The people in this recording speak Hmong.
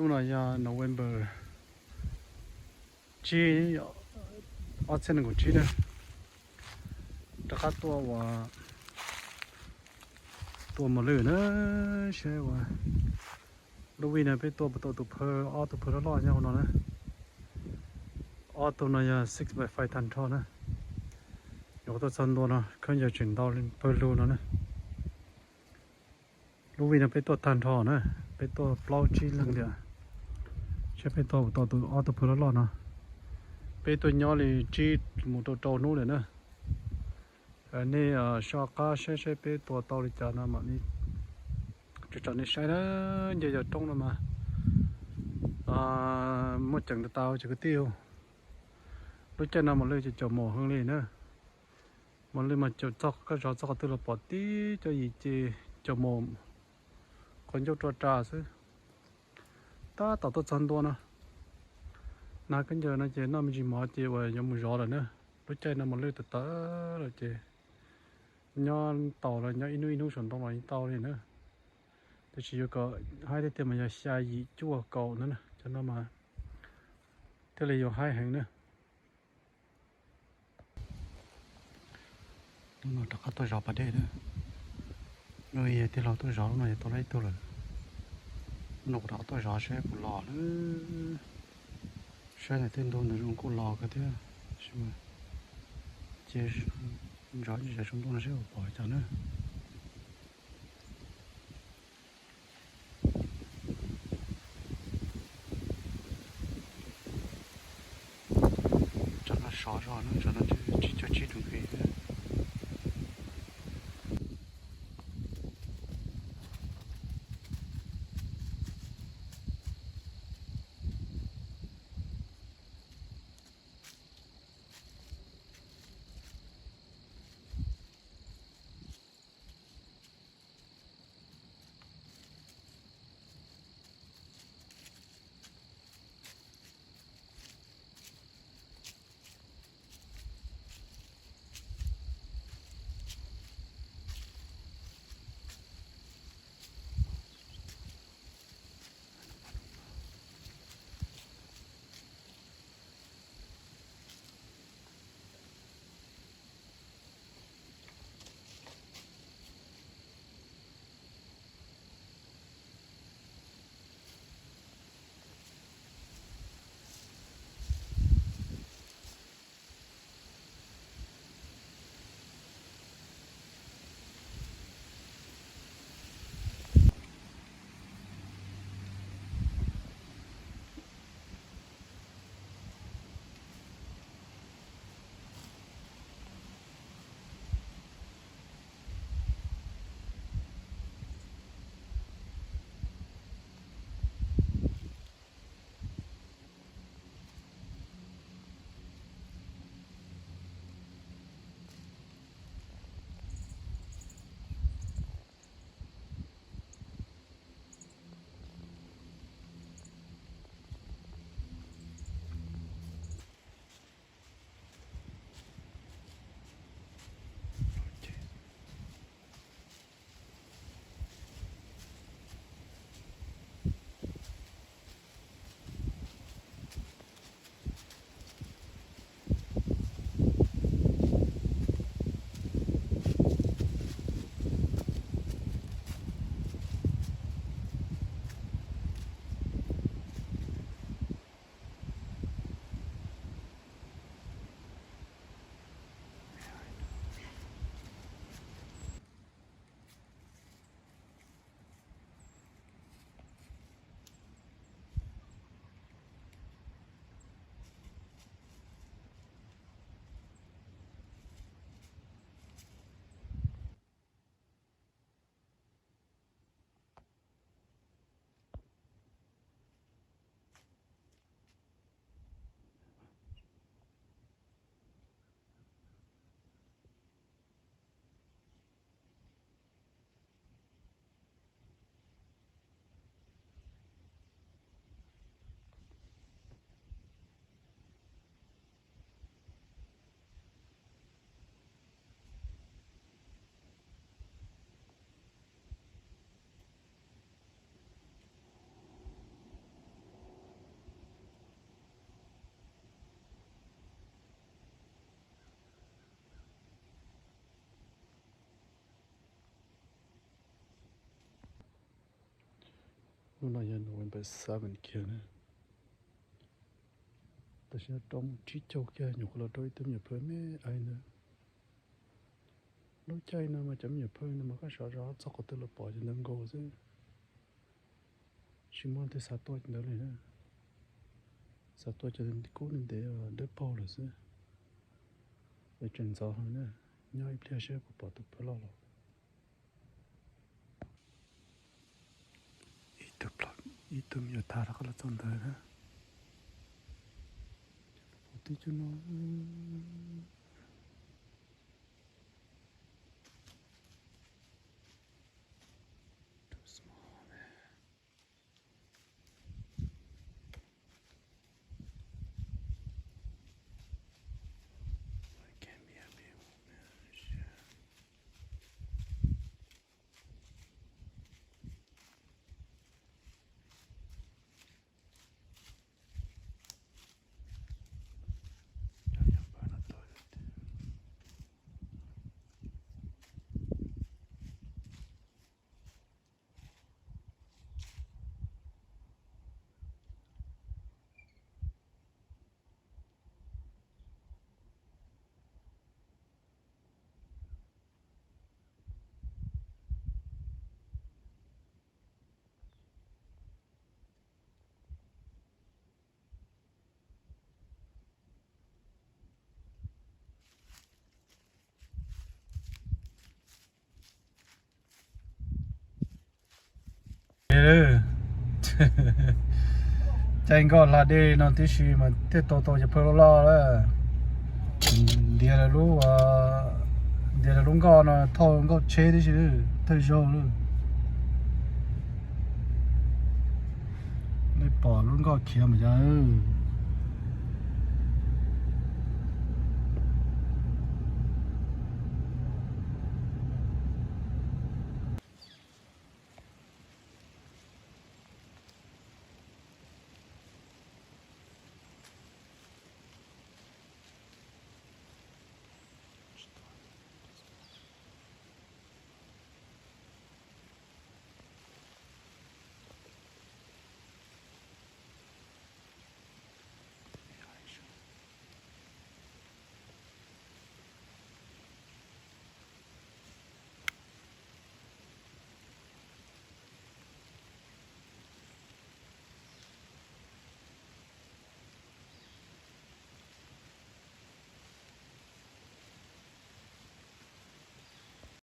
Hnub no yog November tsib, ob txhiab nees nkaum tsib na. Rov qab tuaj ua, tuaj mos lwj na, saib ua lub vij no peb tuaj puas tau tus phaw, ob tug phaw loj loj nyob hauv no na. Ob tug no yog six by five tag nrho na. Yuav tuaj txog ntua no khaub ncaws tseem ntau pawg lug no na. Lub vij no peb tuaj tag nrho na, peb tuaj plaub tsib leeg tiag. Saib peb tua puas tau tus ob tug phaw loj loj no. Peb tuaj nyob li tsib mus rau rau hnub lawm na. Nej soj qab saib saib peb tua tau li cas no mam li tso nej saib na. Nce yog roob no mas muaj ceem tau tau cov kwv tij. Lub caij no mos lwj ces caum mos heev li na. Mos lwj mas caum txog koj zov txog qhov twg los pom tib co yim ces caum mos, qhov ncauj rua ras xwb. Tab tom tuaj txog ntua no, nag khaub ncaws no ces noj me ntsis mov ces uas yuav mus zov lawm na. Lub caij no mos lwj tawm tawv lawm ces nyob tau los nyob ib hnub ib hnub saum ntoo los yeej tau li na. Tiam sis yuav kom haib tiag tiag mas yog xya yim cuaj kaum na, cov no mas thiaj li yuav haib heev na. Hnub no rov qab tuaj zov pas dej na. Hnub ib yog tij laug tuaj zov, lub no yog tau lab ib tug lawm. Hnub no kuv rov qab tuaj zov saib puas los na. Saib ntawm tej ntug ntawd zoo kuj los kawg thiab, tab sis mas cia zov ntsis zov saum ntoo no saib puas pom cas na. Tsam no sov zog na, tsam no tsib caug tsib rau nqi. Hnub no yog November seven kiag na. Tam sim no rau moos tsib caug kiag nyuam qhuav los rau ib tug me nyuam phawj me aiv ntawd. Lub caij no mas cov me nyuam phawj no mas koj sawv zog txog qhov twg los pom cov ntawd nkaus xwb. Tsis muaj leej twg xav tuaj cov ntawd li na. Xav tuaj cov kub ntev dawb paug lawm xwb. Es tseem ntxov heev na, nyob ib pliag seb puas pom tus phawj loj los. Ib tug me nyuam tag rov qab los txog ntawd na. Pom tib cug no. Caij nkoj hla dej no tib si mas thiaj tau tau cov phawj loj loj lawm. Ntiav lawv lub, ntiav lawv lub nkoj no thauj nkauj tsheb tib si, thawj zaug lawm. Nej pom lub nkoj khiav mas yog